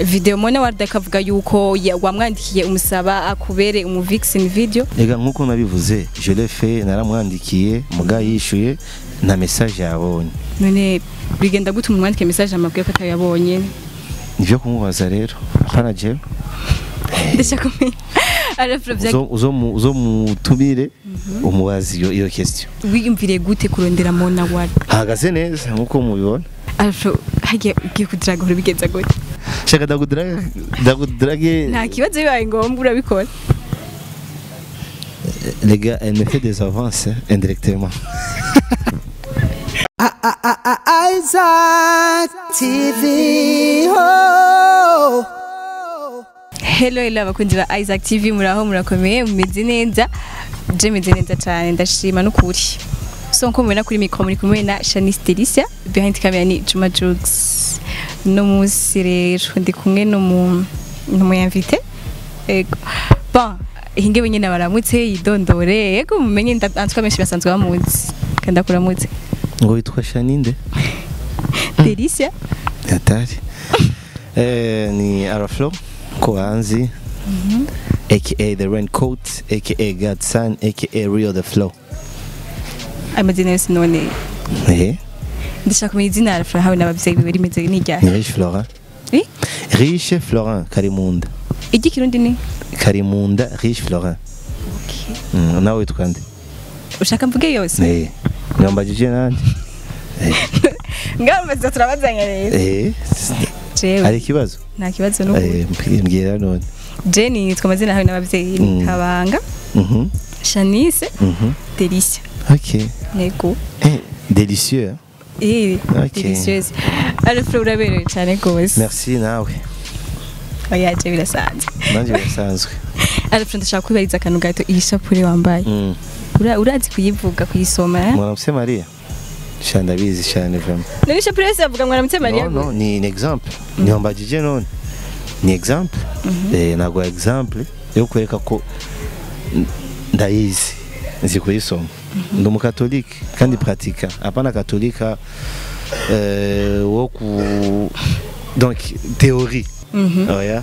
Video Mona Warda akavuga yuko wamwandikiye umusaba akubere umu vixen video. Ega nkuko nabivuze, je l'ai fait, naramwandikiye muga yishuye na message yabonye. None bigenda gute umuntu wandike message amabwiye ko atayabonye? Nivyo kumubaza rero, hapana jewe. Ndashaka kumenya. Arafro vya Uzo mutumire umubazi iyo question. Wiyumviriye gute kurondera Mona Warda? Hahagaze neza nkuko mubibona. Arafro hagiye ugiye kudraga urabigenza gute? Shaka ndakudrage. Nta kibazo, bibaye ngombwa urabikora. Les gars, elle me fait des avances hein, indirectement. Isaac TV. Oh. Hello hello abakunzi ba Isaac TV, muraho, murakomeye, mumeze neza? Je meze neza cyane, ndashima n'ukuri. So nko mubona kuri micro muri kumwe na Shanice Delicia, behind camera ni Juma Jux. No munsi rero ndi kumwe n'umu invité. Ego. Bon, hinge wenyine baramutse yidondore. Ego, mumenye antwa menshi basanzwe bamuzi. Kandi akuramutse. Ngo witwa Shaninde? Delicia. Hatari. Ni Araflo Koanzi, aka The Raincoat, aka Godson, aka Rio the Flow. Amazina yose none? Eh. Ndashaka kumenya izina Araflo hawe n'abavyeyi biwe rimeze n'iryahe? Ni Riche Florin. Eh? Riche Florin Karimunda. Iry'ikirundi ni? Karimunda Riche Florin. Okay. Nawe witwa nde? Ushaka mvuge yose? Eh. Nyambajije nande? Eh. Ngamba turabazanya rero. Eh. Jewe Hari ikibazo? Nta kibazo n'ubu. Eh, mbwira none. Je nitwa amazina hawe n'abavyeyi ni Kabanga Shanice Delicia. Ok. Yego. Eh, délicieux, hein? Eh, Ok. délicieuse. Arafro, uraberewe cyane rwose. Merci nawe. Oya, je birasanzwe. Nanjye birasanzwe. Arafro, ndashaka kwibariza akantu gato, iyi shapure wambaye. Urazi kuyivuga, kuyisoma, eh? Mwaramutse Maria. Sha ndabizi cyane vraiment. None shapure yose bavuga mwaramutse Maria? Non, non, ni un exemple. Niwambajije none. Ni exemple. Eh, nagwa exemple yo kwereka ko ndayizi. Nzi kuyisoma. Ndi umukatolike kandi pratika. Hapana katolika wo ku donc théorie. Oya.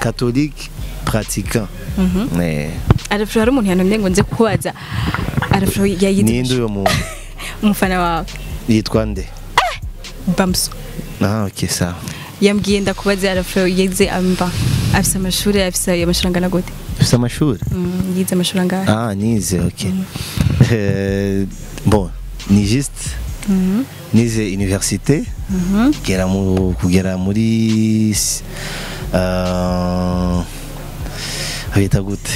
Catholique pratiquant. Eh, Arafro, hari umuntu yantumye ngo nze kubaza. Arafro yayize. Ninde uyo muntu? Umufana wawe. Yitwa nde? Bamso. Ah, ok, sawa. Yambwiye ndakubaza, Arafro yize amba afise amashuri, afise amashuri angana gute? Ufise amashuri? Yize amashuri angahe? Ah, nize, ok. Bon, ni juste nize université kugera mu kugera muri bita gute?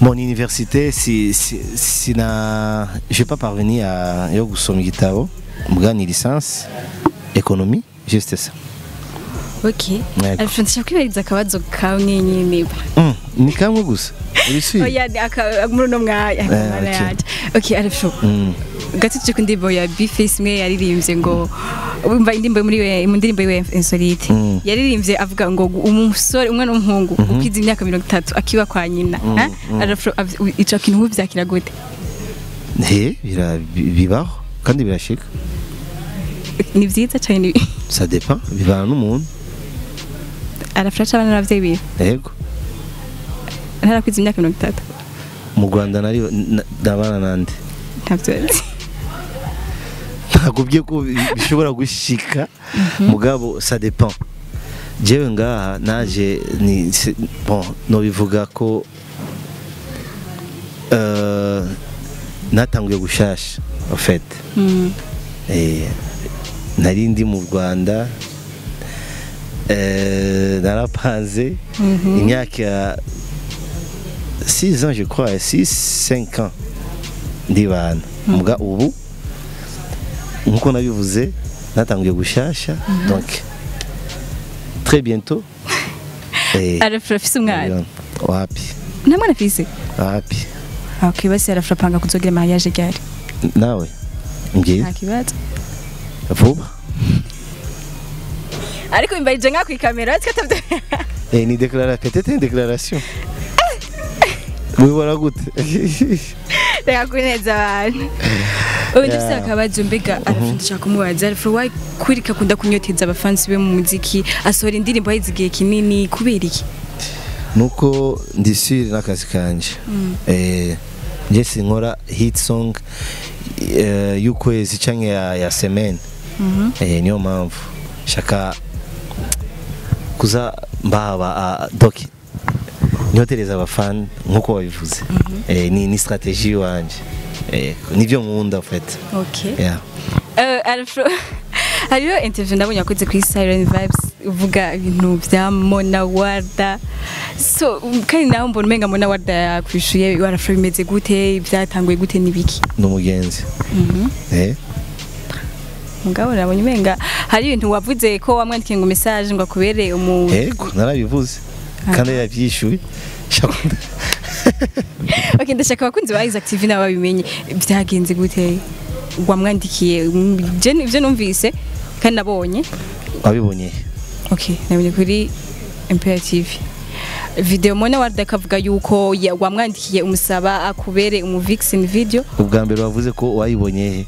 Mon université si na je vais pas parvenir à yo gusoma igitabo, mbwa ni licence économie, juste ça. Ok. Yego. Arafro, ndashaka kwibariza akabazo kamwe nyine. Ni kamwe gusa uri sûr? Oya, ni muri uno mwanya Mana yanje. Ok, Arafro, gato tuje ku ndirimbo ya Bface imwe yaririmbye ngo umva indirimbo muri we, mu ndirimbo yiwe Insolite, yaririmbye avuga ngo umusore, umwana w'umuhungu ukize imyaka 30 akiba kwa nyina, eh? Arafro, ico kintu uvyakira gute? He, bibaho kandi birashika. Ni vyiza cyane ni Ça dépend, bivana n'umuntu. Arafro acabana n'abavyeyi biwe? Yego. Ntarakwiza imyaka 30? Mu Rwanda nari ndabana nande? Ntavyo nzi. Ntakubwiye ko bishobora gushika, mugabo ça dépend. Jewe ngaha naje ni bon, nobivuga ko natanguye gushasha en fait. Nari ndi mu Rwanda, narapanze imyaka 6 ans je crois, 6 5 ans ndibana. Muga ubu nkuko nabivuze natanguye gushasha, donc très bientôt. Arafro afise umwana? Wapi. Nta mwana afise? Wapi. Ok, basi Arafro apanga kuzogira mariage ryari? Nawe mbwira. Nta kibazo. Vuba. Ariko imbarije nka kwikamera atwe atavyo. Ni déclaration, peut-être une déclaration. Wibona gute? Reka kuneza abantu. Ubu ndafise akabazo. Mbega R-Flow, ndashaka kumubaza, R-Flow, why kwirika akunda kunyoteza abafansi be mu muziki, asohora indirimbo ahize igihe kinini, kubera iki? Nuko ndi sûr n'akazi kanje. Nje sinkora hit song y'ukwezi canke ya semaine. Niyo mpamvu shaka kuza mbaba donc nyotereza abafan nkuko babivuze. Ni stratégie wanje, nivyo nkunda en fait. Yeah. R-Flow, hariho interview ndabonye wakoze kuri Siren Vibes, uvuga ibintu bya Mona Warda. So kandi nawe mbona umenga Mona Warda yakwishuye. R-Flow, bimeze gute? Byatanguye gute? Nibiki? Ni umugenzi. Mugabo nabonye umenga hari ibintu wavuze ko wamwandikiye ngo message ngo akubere umu Ego, narabivuze kandi yavyishuye. Okay, ndashaka abakunzi ba Isaac TV nabo babimenye. Byagenze gute? Wamwandikiye? Je ivyo numvise kandi nabonye. Wabibonye? Okay, nabonye kuri Imperial TV video, Mona Warda akavuga yuko wamwandikiye umusaba akubere umu vixen video. Ubwa mbere wavuze ko wayibonye he?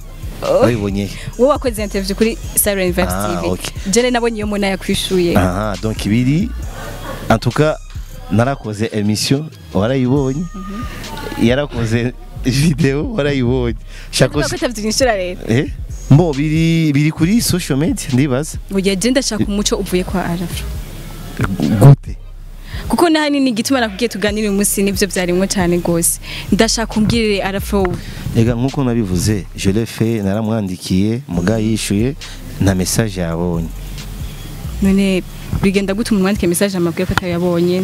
Wayibonye he? Wowe wakoze interview kuri Siren Vibes Ah, TV. okay. Jene nabonye iyo Mona yakwishuye. Aha, donc biri en tout cas narakoze émission, warayibonye, yarakoze video, warayibonye. Shaka Shaka ko atavyinshura rero. Mbo biri kuri social media, ndibaza. Burya je ndashaka umuco uvuye kwa R-Flow. Gute? Kuko nahanini igituma nakubwiye tuganire uyu munsi nivyo vyarimwo cane gose. Ndashaka umbwirire, R-Flow. Ega nkuko nabivuze, je l'ai fait, naramwandikiye, muga yishuye na message yabonye. None bigenda gute umuntu wandike message amabwiye ko atayabonye?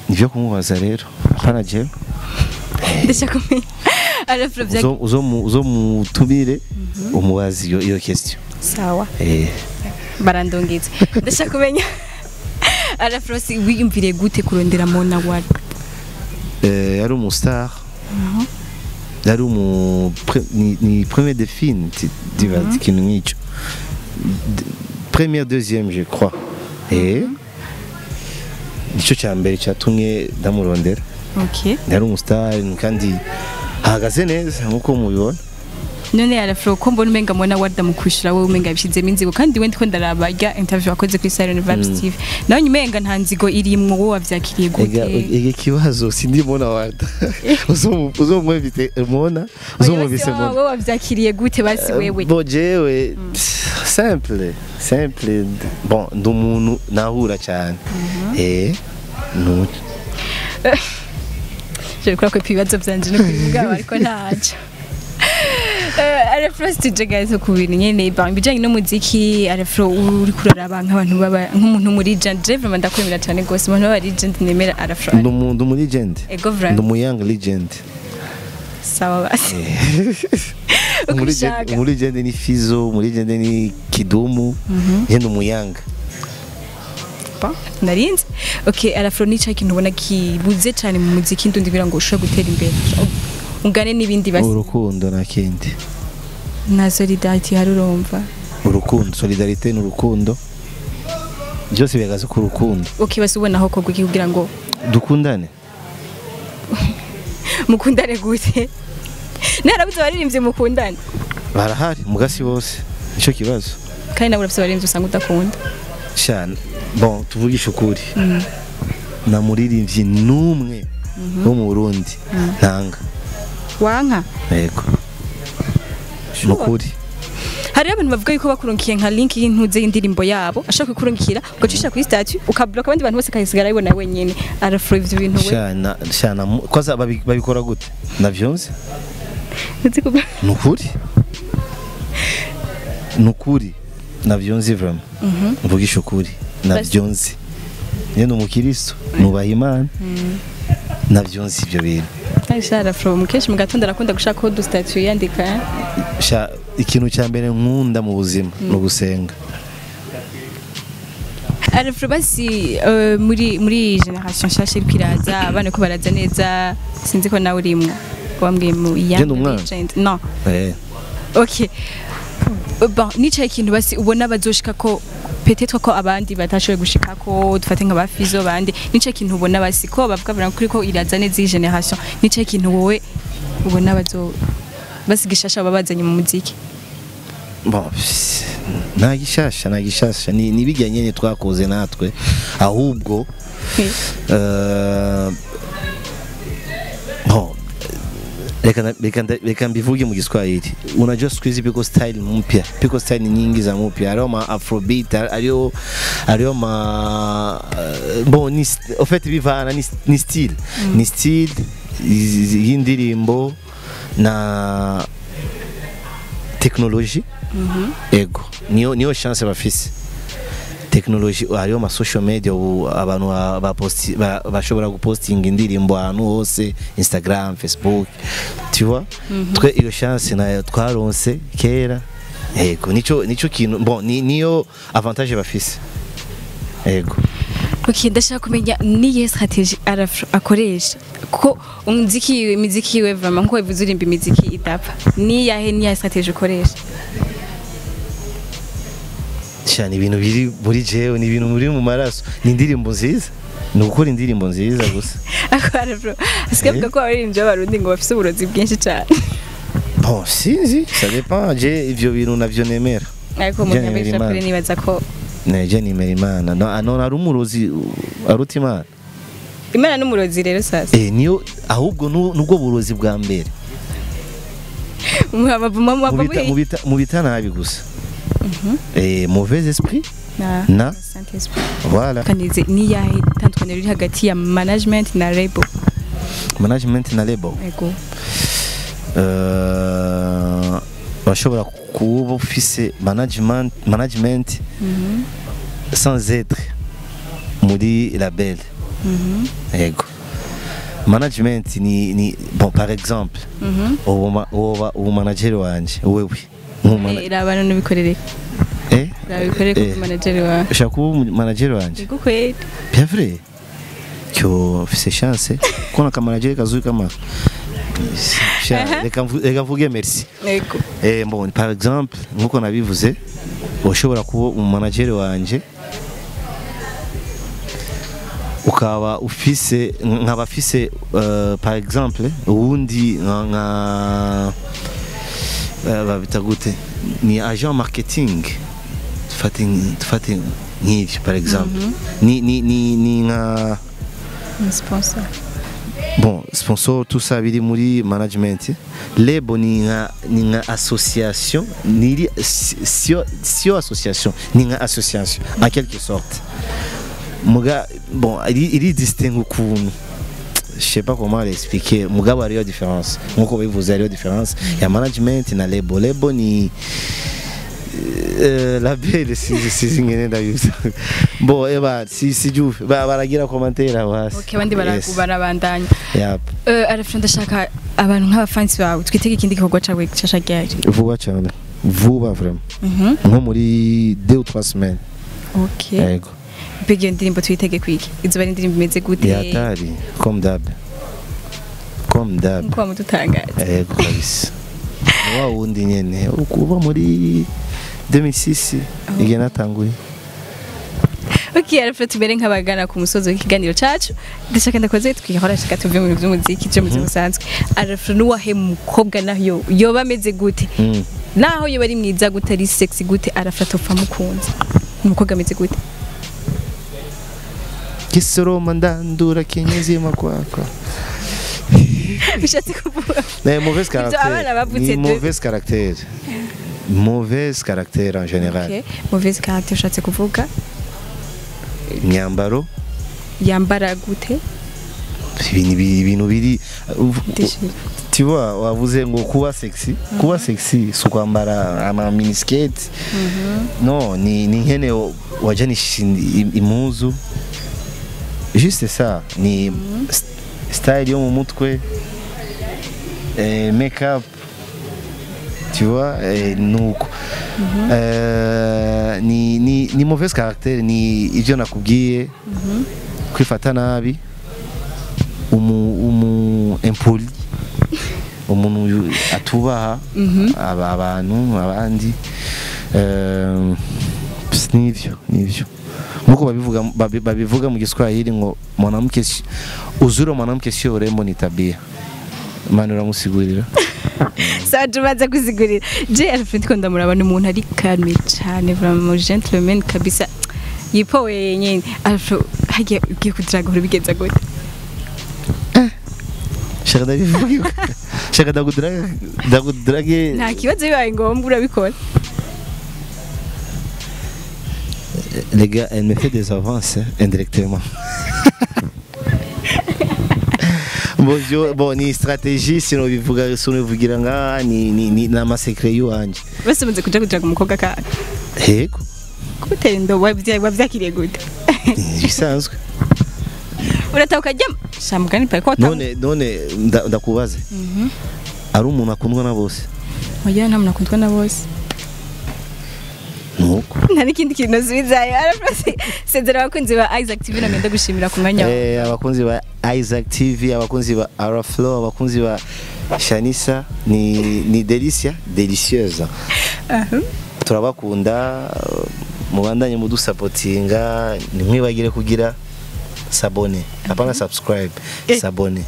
Nivyo kumubaza rero, hapana jewe. Ndashaka kumenya, R-Flow, vya Uzomutumire umubaze iyo question. Sawa. Barandongetse. Ndashaka kumenya, R-Flow, si wiyumviriye gute kurondera Mona Warda? Yari umu star, yari umu ni premier défine, ndibaza ikintu nk'icyo. Première, deuxième, je crois. Nicyo cya mbere cyatumye ndamurondera. Yari umu star kandi ahagaze neza nkuko mubibona. None R-Flow, ko mbona umenga Mona Warda mu kwishura wowe umenga yabishizemo inzigo, kandi we ndiko ndaraba rya interview wakoze kuri Siren Vibes TV, nawe umenga nta nzigo irimwo, wowe wavyakiriye Ega gute? ega ikibazo sindi Mona Warda. Uzomwevite Mona, uzomwevise Mona. Wowe wavyakiriye gute basi wewe? Bon, jewe simple simple, bon, ndi umuntu nahura cyane, nu Je gukora ko ibibazo vyanje no kubivuga, ariko ntaco. R-Flow, tuje guys ku bintu nyene ba ibijanye n'umuziki. R-Flow, uri kuraraba nk'abantu baba nk'umuntu muri legend, je vraiment ndakwemera cyane gose, umuntu baba legend nemera R-Flow. Ndi umu legend. Ego, vraiment. Ndi umu young legend. Sawa basi. Uko ushaka. Umu legend ni Fizo, umu legend ni Kidumu, je ndi umu young. Bon, narinze. Okay, R-Flow, ni ikintu ubona kibuze cyane mu muziki ndundi kugira ngo ushobore gutera imbere ungane n'ibindi basi? Urukundo, nta kindi. Na solidarity hari, urumva? Urukundo, solidarité ni urukundo, byose bihagaze ku rukundo. Okay, basi ubona aho kogwa iki kugira ngo Dukundane. Mukundane gute? Narabuze abaririmbyi mukundane. Barahari mugasi bose, nicyo kibazo. Kandi nawe urafise abaririmbyi usanga udakunda. Shana, bon, tuvugishe ukuri, na muririmbyi n'umwe wo mu Burundi ntanga. Wanka? Yego, nukuri. Hariho abantu bavuga yuko bakurunkiye nka link y'intuze y'indirimbo yabo, ashaka kukurungikira ugacisha kuri statut, ukabloka abandi bantu bose, kayisigara ayibona wenyene. R-Flow, ivyo bintu we? Shana shana, kwanza babikora gute navyonze? Uzi Nukuri, nukuri navyonze, vraiment, mvugisha ukuri, navyonze. Njye ndi umukristo, nubaha Imana, navyonze ivyo bintu. Aisha, R-Flow kenshi mu gatondo arakunda gushaka ko du statut yandika. Sha, ikintu cya mbere nkunda mu buzima ni ugusenga. R-Flow, basi muri génération nshasha iriko iraza, abana ko baraza neza, sinzi ko nawe urimwo, wambwiye mu Je ndi umwana. legend no? Okay, bon, nicaye ikintu basi ubona bazoshika ko peut-être ko abandi batashoboye gushika ko, dufate nka bafizo bandi, nicaye ikintu ubona basi ko bavuga bara kuri ko iraza neza iyi génération, nicaye ikintu wowe ubona bazo Basigishasha babazanye mu muziki. Bon, nta gishasha ni bijya nyene twakoze natwe, ahubwo bon, reka mbivuge mu Kiswahili. Unajua siku hizi piko style mpya, piko style nyingi za mpya, hariho ma afrobeat, hariho ma bon, ni en fait bivana ni style y'indirimbo na technologie. Ego, niyo chance bafise, technologie. Hariho ma social media, ubu abantu bashobora gupostinga indirimbo ahantu hose, Instagram, Facebook, tu vois. Twe iyo chance nayo twaronse kera. Ego, nico kintu, bon, niyo avantage bafise, ego. Okay, ndashaka kumenya niye stratégie R Flow akoresha, kuko umuziki imiziki yiwe vraiment, nkuko bivuze, urimba imiziki idapfa. Niyahe stratégie ukoresha? Cyane ibintu biri muri jewe, ni ibintu biri mu maraso, ni indirimbo nziza, ni ugukora indirimbo nziza gusa. Ako R Flow asigaye avuga ko abaririmbyi b'Abarundi ngo bafise uburozi bwinshi cyane. Bon, sinzi, ça dépend. Je ivyo bintu navyo nemera. Ariko Je umuntu nemera abesha Imana. kure, nibaza ko Ne, je nemera Imana. No, no, ari umurozi aruta Imana. Imana n'umurozi rero sasa. Eh, niyo ahubwo nubwo burozi bwa mbere. Muhabavuma Mubita nabi gusa, mauvais esprit. Na Na. Saint Esprit. Voilà. Kanize, niyahe tandukaniro riri hagati ya management na label? Management na label? Ego. Urashobora kuba ufise management sans être muri label. Yego, management ni bon, par exemple, ubu manager wanje wewe Raba none bikorere. Eh? Raba bikorere Eh. ku manager wawe. Ushaka kuba manager wanje? Ego kweli. Bien vrai, cyo ufise chance kubona ka manager kazuri kama Sha, reka mvuge merci. Ego. Bon, par exemple, nkuko nabivuze, ushobora kuba umanager wanje ukaba ufise, nkaba afise, par exemple, uwundi nka babita gute, ni agent marketing, dufate nk'ivyo par exemple, ni nka Ni sponsor. Bon, sponsor, tout ça biri muri management. Label ni nka association, ni sio association, ni nka association en quelque sorte. Muga bon, iri distingue ukuntu, je sais pas comment l'expliquer, mugabo hariyo différence, nkuko bivuze, hariyo différence ya management na label. Label ni label, si ngene ndabivuze. Bon, eba si ju baragira commentaire aho hasi. Okay, abandi Yes. barabandanya. Yep. R Flow, ndashaka abantu nk'abafansi bawe twitege ikindi gikorwa cawe gishasha ryari? Vuba cyane, vuba vraiment, nko muri 2 ou 3 semaines. Okay. Yego. Mbega iyo ndirimbo twitege kwiki? Izoba ari indirimbo imeze gute? Yatari, comme d'hab, comme d'hab. Nkuko wamudutangaza. Yego kabisa, wa wundi nyene ukuva muri 2006 igihe natanguye. Okay, R Flow, tumere nk'abagana ku musozi w'ikiganiro cacu. Ndashaka ndakoze twihora, shaka tuve mu bintu by'umuziki cyo mu buzima busanzwe. R Flow, nuwahe mukobwa, naho yoba ameze gute, naho yoba ari mwiza gute, ari sexy gute, R Flow atopfa mukunze? Umukobwa ameze gute? Kisoroma ndandura kinyezima kwakwa. Bishatse kuvuga Mais mauvaise Ibyo abana caractère. bavutse Ni mauvaise caractère. Mauvaise caractère en général. Okay. Mauvaise caractère ushatse kuvuga? Imyambaro. Yambara gute? Ibintu biri Déchiré. Tu vois, wavuze ngo kuba sexy. Kuba sexy si ukwambara ama miniskirt. No, ni nkene wajanisha impuzu. Juste ça, ni style yo mu mutwe, make up, tu vois, nuko ni mauvaise caractère, ni ivyo nakubwiye, kwifata nabi, umu impoli, umuntu atubaha abantu abandi. Nivyo nkuko babivuga mu Giswahili ngo mwanamke uzuri wa mwanamke sio urembo, ni tabia. Manu uramusigurira. Sawa, ubanza kwisigurira. Je Alfred ko ndamuraba ni umuntu ari calme cyane, vraiment gentleman kabisa, yipowe yenyene. Alfred, hagiye ugiye kudraga ubigenza gute? Shaka ndabivuga, shaka ndakudrage, ndakudrage. Nta kibazo, bibaye ngombwa urabikora. Les gars, elle me fait des avances, hein, indirectement. Bon, bon, ni stratégie, sinobivuga, sinobivugira nga ni nama secret yuwanje. Bose muze kuja kudraga umukobwa ka Yego. Gutera indobo wavyakiriye gute? Bisanzwe. Urataha ukajya shamugani pare ko None ndakubaze. Ari umuntu akundwa na bose? Oya, nta muntu akundwa na bose. Nuko. Nta n'ikindi kintu nasubizayo. Arakoze, sezera abakunzi ba Isaac TV, namwe gushimira ku mwanya wawe. Abakunzi ba Isaac TV, abakunzi ba Araflow, abakunzi ba Shanisa ni Delicia, délicieuse. Turabakunda, mubandanye mudusapotinga, ntimwibagire kugira s'abonner, apana subscribe, s'abonner.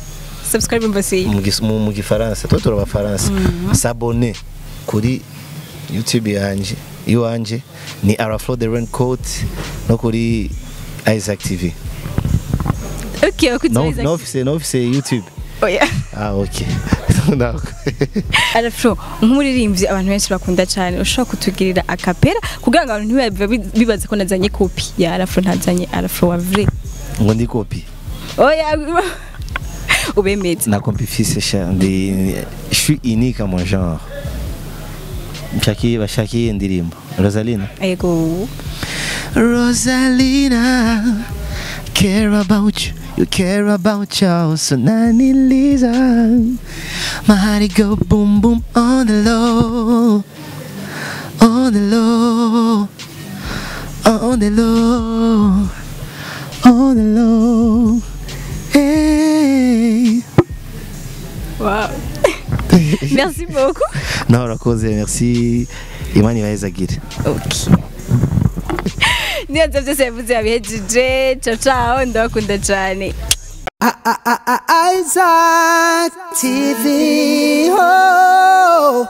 Subscribe mbasi. Mu gifaransa, twe turabafaransa. S'abonner kuri YouTube yanje, iwanje ni Araflow the Raincoat, no kuri Isaac TV. Okay, abakunzi ba No, Isaac. no office, no office YouTube. Oya. Ah, okay. D'accord. Arafro, nk'umuririmbyi abantu benshi bakunda cyane, ushobora kutugirira a cappella kugira ngo abantu ntibabe bibaze ko nazanye copie ya Arafro? Ntazanye Arafro wa vrai. Ngo ndi copie? Oya, ubemeze. Na copie fils sha ndi, je suis unique à mon genre. Nshaki bashaki indirimbo Rosalina. Yego. Rosalina, care about you, you care about you, so nani Lisa. My heart go boom boom on the low, on the low, on the low, on the low. Hey. Wow, merci beaucoup. Non, urakoze, merci. Imana ibahezagire. Okay, niyo byose yavuze yabihejeje. Ciao ciao, ndabakunda cyane. Isaac TV. Oh.